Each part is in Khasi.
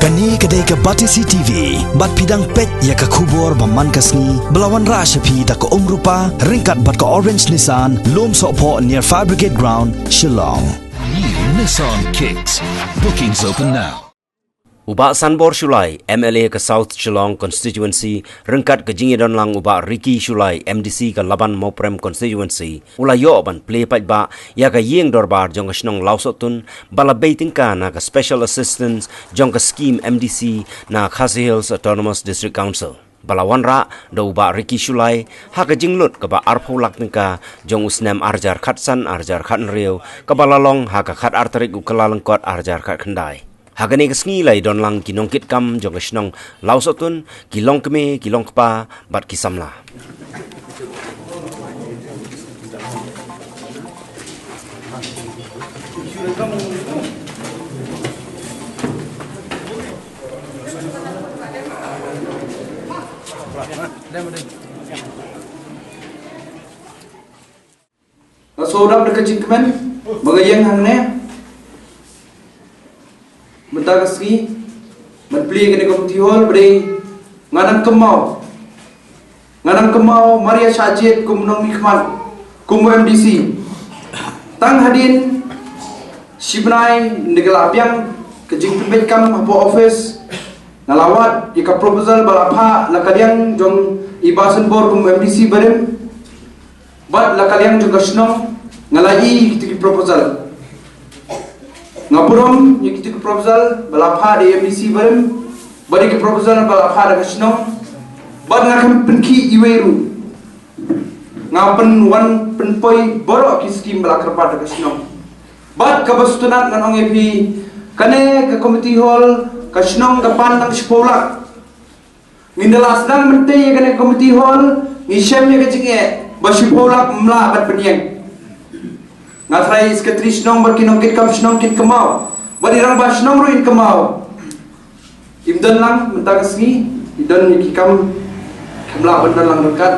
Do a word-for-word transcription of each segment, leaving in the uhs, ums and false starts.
Kane ka dei ka Batesi T V, bad phi dang peit ïa ka khubor ba man ka sngi, ba la wanrah sha phi da ka Umrupa, ryngkat bad ka Orange Nissan, Lumsohphoh near Fire Brigade Ground, Shillong. New Nissan Kicks. Bookings open now. U Bah Sanbor Shullai, M L A ka South Shillong Constituency, ryngkat ka jingïadonlang u Bah Ricky Shullai, M D C ka Laban Mawprem Constituency, u la ïoh ban plie paidbah ïa ka ïing dorbar jong ka shnong Lawsohtun, ba la bei tyngka na ka Special Assistance jong ka scheme M D C na Khasi Hills Autonomous District Council, ba la wanrah da u Bah Ricky Shullai ha ka jinglut kaba arphew lak tyngka jong u snem arhajar khatsan arhajar khathynriew, kaba la long ha ka khatar tarik u Kyllalyngkot arhajar khatkhyndai. Ha kane ka sngi la ïadonlang ki nongkitkam jong ka shnong Lawsohtun, ki longkmie, ki longkpa bad ki samla. Nga sngewdap da ka jingkmen ba nga ïeng hangne mynta ka sngi ban plie kane ka community hall, ba dei nga nang kynmaw, nga nang kynmaw mar ïa shah jied kum u nongmihkhmat, kum u M D C. Tang hadien shi bnai ynda ka la biang ka jingpynbeit kam hapoh office, nga la wad ïa ka proposal ba la phah la ka liang jong i Bah Sanbor kum u M D C barim, bad la ka liang jong ka shnong, nga la ïohi kito ki proposal. Nga burom ïa kito ki proposal ba la phah da i M D C barim, bad ïa ki proposal ba la phah da ka shnong, bad nga khlem pynkhih iwei ruh. Nga pynwan pynpoi baroh ki skim ba la kyrpad da ka shnong. Bad kaba sngewtynnat ngan ong ïa phi, kane ka community hall, ka shnong ka pan tang shiphew lak. Ngin da la sdang mynta ïa kane ka community hall, ngi shem ïa ka jingeh ba shiphew lak ym lah ban pynïeng. Nga tharai i secretary shnong bad ki nongkitkam shnong kin kynmaw, bad i rangbah shnong ruh in kynmaw. Im don lang mynta ka sngi, i don ïa ki kam, kam lah ban don lang ryngkat.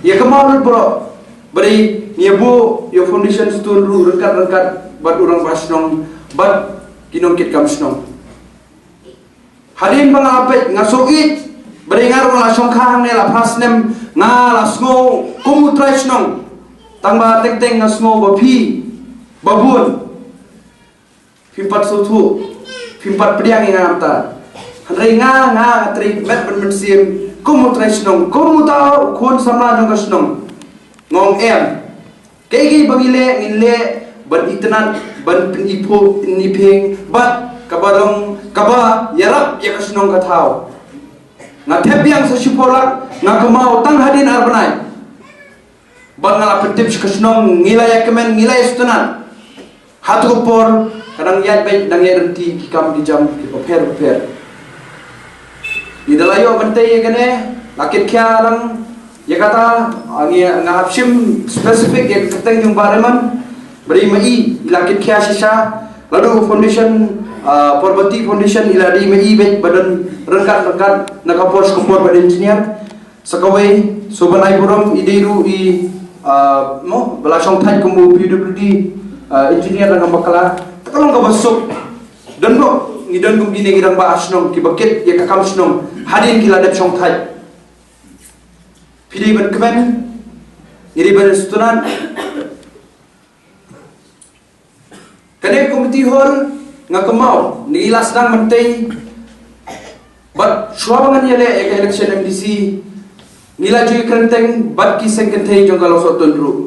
Ïa kynmaw lut baroh, ba dei ngi ïa buh ïa foundation stone ruh ryngkat ryngkat bad u rangbah shnong bad ki nongkitkam shnong. Hadien ba nga la peit nga sngewthuh, ba dei nga ruh nga la shongkha hangne la phra snem, nga la sngew kum u trai shnong. Tang ba teng teng nga sngew ba phi, ba bun phim pat sngewthuh, phim pat pdiang ïa nga mynta. Hynrei nga, nga, nga trei met bad mynsiem kum u trai shnong, kum uta u khun samla jong ka shnong. Nga ong em. Kaei kaei ba ngi leh, ngin leh ban itynnad, ban pyniphuh, pyniphieng bad kaba long, kaba ïarap ïa ka shnong ka thaw. Nga thep biang sa shiphew lak, nga kynmaw tang hadien ar bnai. Bad nga la pyntip sha ka shnong, ngi la ïa kmen, ngi la ïa sngewtynnad. Hato ka por ka dang ïaid beit, dang ïaid ryntih ki kam ki jam kiba pher bapher. Ngi da la ïoh ban tei ïa kane, la kit khia lang ïa kata, ah, ngi, nga hap shim specific ïa ka kyrteng jong Bah Raymond, ba dei ma i, i la kit khia shisha, lada u foundation, ah, Parbati Foundation i la dei ma i beit ba don ryngkat ryngkat na ka por sha ka por ban engineer. Sa kawei, sa ban ai burom, i dei ruh i, ah, mo, ba la shongthait kum u P W D, ah, engineer na ka Bakla. Te ka long kaba suk. Don ruh, ngi don kum kine ki rangbah shnong, kiba kit ïa ka kam shnong hadien ki la dep shongthait. Phi dei ban kmen, ngi dei ban sngewtynnad. Kane ka community hall nga kynmaw, ngi la sdang ban tei. Bad shuwa ba ngan ïaleh ïa ka election M D C, ngi la ju ïakren teng bad ki seng kynthei jong ka Lawsohtun ruh.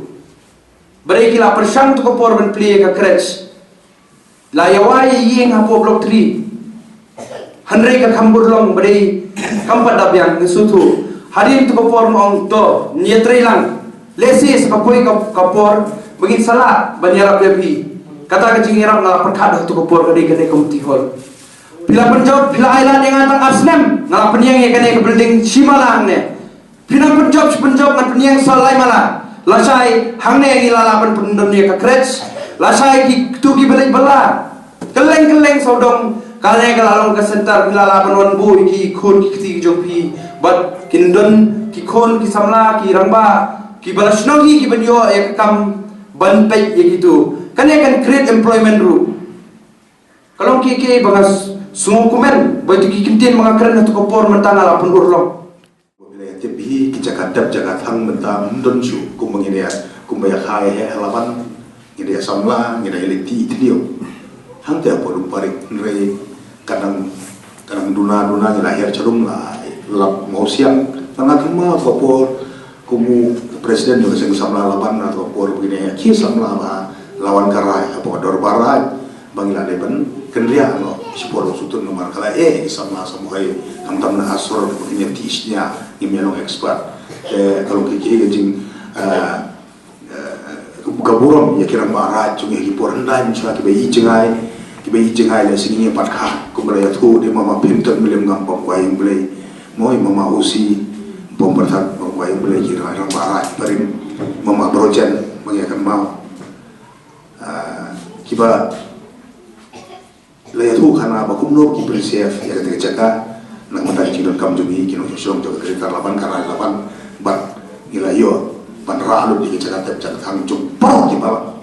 Ba dei ki la pyrshang tu ka por ban plie ïa ka crèche. La ïa wai ïing hapoh Block three. Hynrei ka kham bud long ba dei kam pat da biang, ngi sngewthuh. Hadien tu ka por nga ong to, ngi ïatrei lang. Lehse sa ka poi ka, ka por ba ngin sa lah ban ïarap ïa phi. Kata ka jingïarap nga la pyrkhat ha tu ka por ka dei kane ka community hall. Phi la pynjop, phi la ai lad ïa nga tang ar snem, nga la pynïeng ïa kane ka building shi mala hangne. Phi nang pynjop shi pynjop ngan pynïeng sa lai mala. Lashai hangne ngi la lah ban pyndon ïa ka crèche. Lashai ki, tu ki ba leit bylla. Kylleng kylleng sawdong, kane ka la long ka center, phi la lah ban wan buh ïa ki khun ki kti ki jong phi. Bad kin don ki khun ki samla ki rangbah, kiba la shnong hi kiban ïoh ïa ka kam ban peit ïa kitu. Kane kan create employment ruh. Ka long kiei kiei ba nga s- sngewkmen ba ito ki kyntien ba nga kren ha kato ka por mynta nga la pynurlong. Ba phi la ïa tip hi, ki jaka dep jaka thang mynta ym don shuh kumba ngin ïa, kumba ïa kha ïa heh ha Laban. Ngin ïa samla, ngin ïa leit ti thnio. Hangta hapoh Lyngparik, hynrei ka dang, ka dang duna duna ngi la hiar jarum la lap mawsiang. Nga kynmaw ka por kum u president jong ka seng samla Laban, na ka por ba ngin ïa ki samla ba la wan ka raid hapoh ka dorbar raid. Ba ngi la dei ban kynriah noh shapoh Lawsutun namar ka la eh ki samla samla, khamtam na asor ba ngin ïa ti shñiah, ngim ïa long expert. Te ka long kiei kiei ka jing, eh, eh, ka burom ïa ki rangbah raid jong ngi ha ki por hyndai mynshuwa, kiba ïeit jngai, kiba ïeit jngai lehse ngin ïa pat kha, kumba la ïathuh da i Mama Pynthon Mylliemngam, bam kwah ïa U Blei. Mo i Mama Husi Pom Pyrthat, bam kwah ïa U Blei, ki rangbah raid barim, Mama Brojen, ba ngi ïa kynmaw. Ah, kiba la ïathuh khana ba kumno ki pynsafe ïa kata ka jaka. Nang mynta ki jingdonkam jong ngi ki nongshong shnong jong ka Greater Laban, ka raid Laban, bad ngi la ïoh ban rah lut ïa ka jaka dep jaka thang jong baroh ki balang,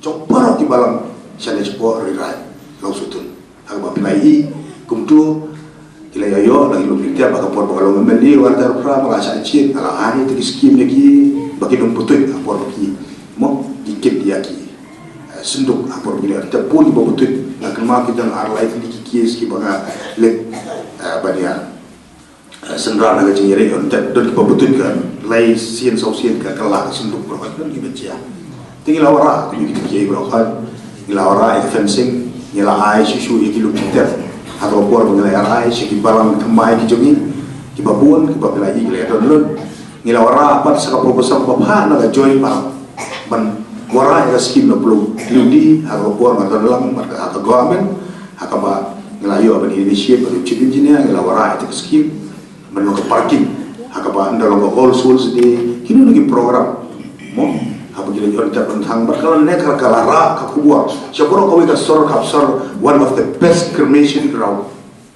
jong baroh ki balang shane shapoh Ri Raid Lawsutun. Ha kaba phi la ïohi kumto, ki la ïa ïoh, la ki lum ki tep ha ka por ba ka long M L A u Arthur Phra, ba la shah jied, la ai ïa ki skim ïa ki ba kin ym putuit ha por ba ki, mo, ki kit ïa ki, eh, synduk ha por ba ki leh. Te bun kiba putuit, nga kynmaw ki dang ar lai tylli ki case kiba nga leit, eh, ban ïa, eh, synran ha ka jingïarap, te don kiba putuit ka lai sien saw sien ka, ka la ka synduk, baroh don kiba jia. Te ngi la wanrah, kumne ki dei ki ei baroh khoit. Ngi la wanrah ïa ka fencing, ngi la ai shuh shuh ïa ki lum ki tep. Ha ka por ba ngi la ai sha ki balang thymmai ki jong ngi, kiba bun, kiba phi la ïohi ki la ïa don lut. Ngi la wanrah pat sa ka proposal ba phah na ka Joint Park ban wanrah ïa ka skim na Plu-, Ploody, ha ka por nga don lang bad ka, ha ka government, ha kaba ngi la ïoh ban initiate bad u Chief Engineer, ngi la wanrah ïa ka skim. Ban long ka parking, ha kaba ynda long ka All Souls Day, kino kino ki program, mo, haba ki la ïoh tep ban thang, bad ka la ne ka, ka la rah ka khubor sha baroh kawei ka sor, ka sor, one of the best cremation ground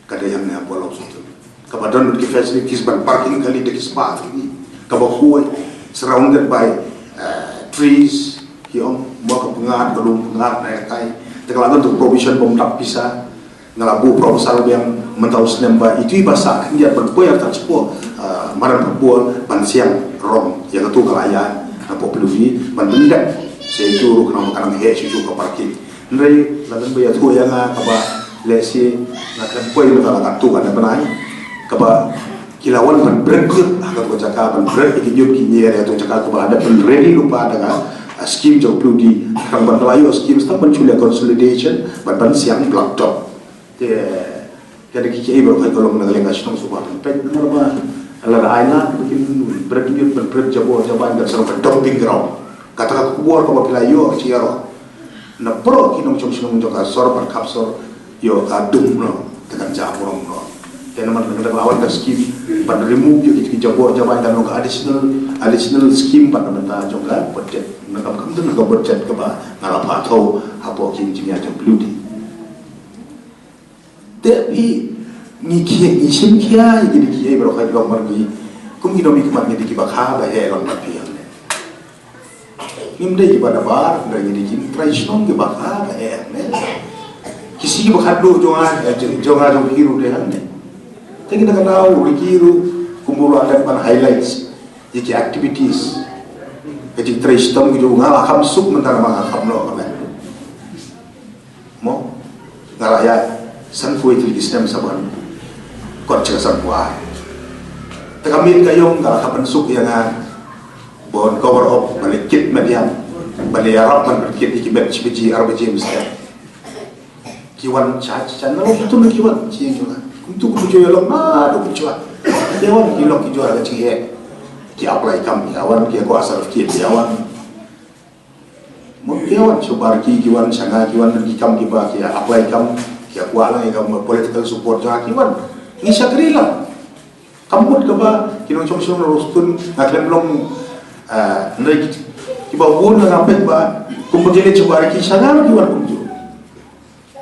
ka dei hangne hapoh Lawsutun. Kaba don ki facilities ban parking kali da ki spah ki, kaba khuid, surrounded by, eh, trees, ki ong, mo, ka pyngngad, ka lum pyngngad na ka tai. Te ka la don tu provision bym dap pisa. Nga la buh proposal biang mynta u snem ba itu i ba sah khyndiat ban poi artat shapoh, ah, madan football ban siang rong ïa katu ka la ïaid napoh Ploody ban pyndep. Sa itu ruh khnang ba kan heh shuh shuh ka parking. Hynrei la don ba ïathuh ïa nga kaba lehse nga khlem poi mynta la katu ka dei bnai kaba ki la wan ban bret lut ha katu ka jaka, ban bret ïa ki ñiut ki ñier ïa katu ka jaka kaba la dep ban ready lypa da ka, ah, scheme jong Ploody. Khnang ban la ïoh scheme sa ban shu leh consolidation ban, ban siang blacktop. Te ka dei ki, kiei baroh ka long na ka liang ka shnong suba ban peit namar ba lada ai lad ba kin bret ñiut ban bret jabor jabain kan sa long ka dumping ground. Kata ka khubor kaba phi la ïoh ka jingïaroh na baroh ki nongshong shnong jong ka sor bad khap sor, ïoh ka dum noh, te kan jabor noh. Te namar kata ka la wan ka skim ban remove ïa ki jabor jabain, kan long ka additional, additional skim bad na bynta jong ka budget. Na kam kam ka budget kaba nga la phah thaw hapoh ki engineer jong Ploody. Te phi, ngi khia, ngi shim khia ïa kine kiei baroh ka long mar ngi, kum ki nongmihkhmat ngi dei kiba kha ba heh long mar phi hangne. Ngim dei kiba nabar, hynrei ngi dei ki trai shnong kiba kha ba heh hangne. Ki sngi kiba khatduh jong nga, eh, jong, jong nga jong phi ruh dei hangne. Te ngi da ka daw ri ki ruh kumba la dep ban highlights ïa ki activities. Ka jingtrei shitom ki jong nga la kham suk mynta namar nga kham noh ka met. Mo, nga la ïaid sanphew tylli ki snem sa ban kot sha ka sanphew ar. Te ka miet ka ïong ka la kham pynsuk ïa nga ban cover up, ban leit kit met ïa, ban leit ïarap, ban pynkit ïa ki met shi baje ar baje mynstep. Ki wan sha, sha na Lawsutun ki wan, shi ïa ki wan. Kumtu kumjuh ïa long na, kumjuh. Ki wan ki long ki juh ka jingeh. Ki apply kam, ki wan ki kwah certificate, ki wan. Mo, ki wan sha Barki, ki wan sha nga, ki wan ki kam kiba ki apply kam, ki kwah lang ïa ka political support jong nga, ki wan. Ngi shakri lang. Kam mut kaba ki nongshong shnong na Lawsutun, nga khlem long, eh, hynrei ki, kiba bun nga peit ba kumba ki leit sha Barki sha nga ki wan kumjuh.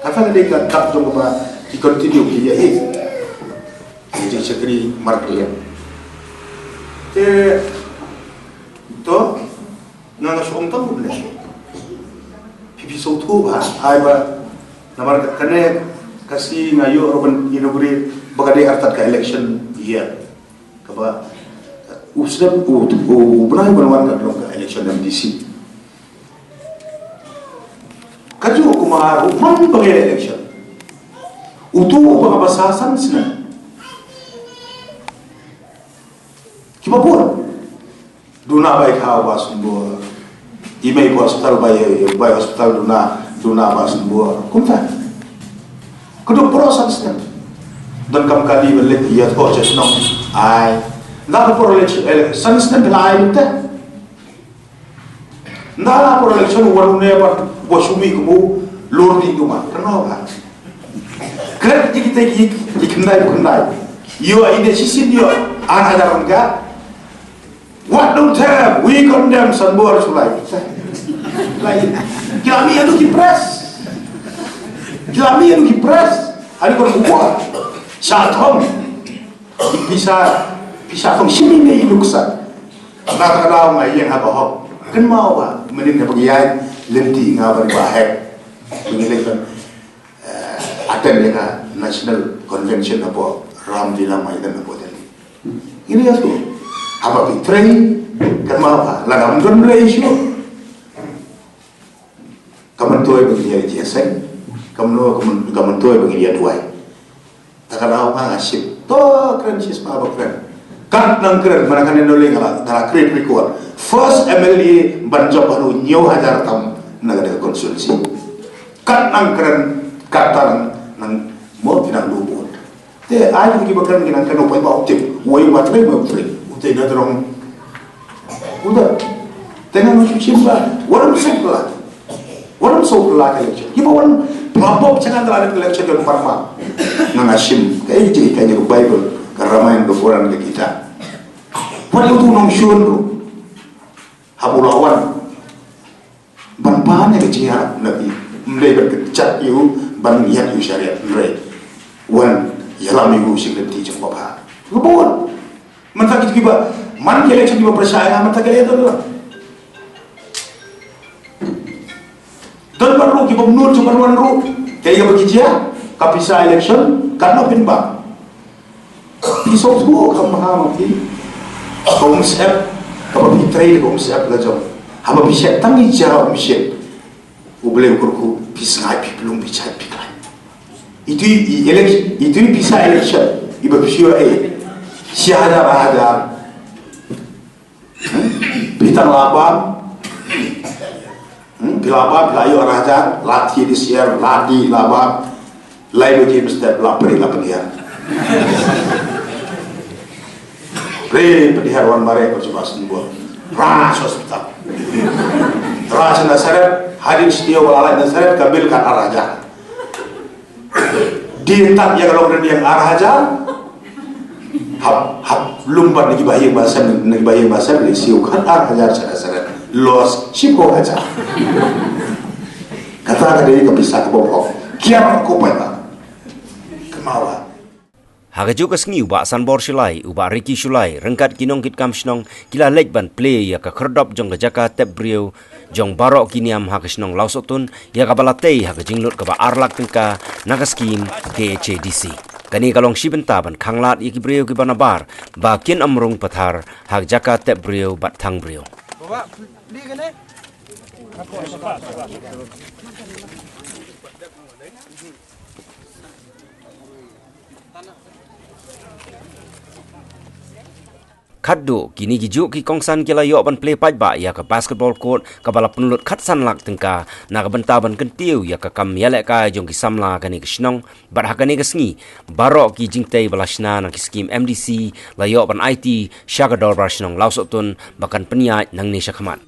Kata ka dei ka dak jong kaba ki continue ki ïa ïeit. Ki jingshakri markylliang. Te to, nga nga shu ong tang ne. Phi phi sngewthuh ba ai ba Namar kane ka sngi nga ïoh ruh ban inaugurate ba ka dei artat ka election year. Kaba u sdang u u bnai ban wan ka dei ka election M D C. Ka ju kumar u man ba ka election. Utu ba ka basa san snem. Kiba bun. Duna bai kha ba sumbo. I mei hospital bai bai hospital duna duna ba sumbo. Kumta. Kudu pro san snem. Don kam kali balik ya to je snom. Ai. Na ko pro le san snem lai te. Nda la por election wan une ba wa shumi kubu lor di duma. Kano ba. Kret di kita ki ki kendai kendai. Yo ide sisin yo. An ada rangga. What don't have we condemn Sanbor Sulai. Lai. Kilami anu ki press. Kilami anu ki press. Ani kon buat. Satom. Pisa pisa tong simi ne i luksa. Na ka daw nga ïeng ha ka hok. Kynmaw ba mynnin ha ba ngi ïaid lynti nga ba ba hek. Ba ngi leit ban attend ïa ka National Convention hapoh Ramlila Maidan hapoh Delhi. Ngi ïa tu. Haba phi trei kynmaw ba la ngam don lei shu. Ka myntoi ba ngi ïa jia seng, ka myn-, ka myn-, ka myntoi ba ngi ïa duwai. Ta ka daw nga nga shim. To kren shi sma ba kren. Kat nang kren, mana kane noleng ala, dara create record. First M L A ban jop haru hynñiew hajar tam na ka constituency. Kat nang kren, kat ta nang, nang mo ki nang du bun. Te ai ki ba kren ki nang kren u pai ba u tip. Wei wat rei mo u trei. U te na drong. Udah. Te ngan shim shim ba. Waram suk la. Waram suk la ka election. Ki ba wan pla pop changa la election don parma. Ngan shim. Ka ei ji ka ni Bible. Ka Ramayan ka Quran ka kita. Wan u tu nong shun ru. Habu la wan. Ban pan ïa ka jingïarap na phi. Ym dei ban kynjat ïa u ban ïat ïa u shariat, ym dei. Wan ïalam ïa u sing lynti jong u bapha. Ka bun. Mynta ki kiba man ki election kiba pyrshah ïa nga mynta ki election la. Don ban ruh kiba mut jong ban wan ruh. Ka ïa ba ki jia ka pisa election kan na pynbang. Phi sngewthuh ka maham phi. Ka umsyep, kaba phi trei ka umsyep la jong. Haba phi shet tang i ja umsyep. U Blei u kyrkhu phi sngai phi plung phi chait phi klai. Itu i election, itu i pisa election. Iba phi shu ai. Shi hajar hajar. Phi tang la bam. Hmm, phi la bam, phi la ïoh ar hajar, la thi di siar, la di la bam. Lai baje mesti la pri la pynhiar. Pri pynhiar wan mare ko coba sembuh. Ras hospital. Ras Nasaret, hadin setia wala Nasaret, kabil kan ar hajar. Di tak ïa ka long rynïeng ar hajar. Hap, hap lum pat na ki bahaïing bahasem, na ki bahaïing bahasem, na ki siew khat ar hajar sha ka seret. Loss shiphew hajar. Kata ka dei ka pisa ka bym hok. Kiar ko paita. Kynmaw la. Ha kajuh ka sngi u Bah Sanbor Shullai, u Bah Ricky Shullai, ryngkat ki nongkitkam shnong, ki la leit ban plie ïa ka khyrdop jong ka jaka tep briew jong baroh ki niam ha ka shnong Lawsohtun, ïa kaba la tei ha ka jinglut kaba ar lak tyngka na ka skim K H A D C. Kane ka long shi bynta ban khanglad ïa ki briew kiba nabar ba kin ym rung pathar ha ka jaka tep briew bad thang briew. Khatduh kine ki juh ki kongsan ki la ïoh ban plie paidbah ïa ka basketball court kaba la pynlut khatsan lak tyngka na ka bynta ban kyntiew ïa ka kam ïalehkai jong ki samla kane ka shnong. Bad ha kane ka sngi baroh ki jingtei ba la shna na ki skim M D C la ïoh ban aiti sha ka dorbar shnong Lawsohtun ba kan pynïaid nangne shakhmat.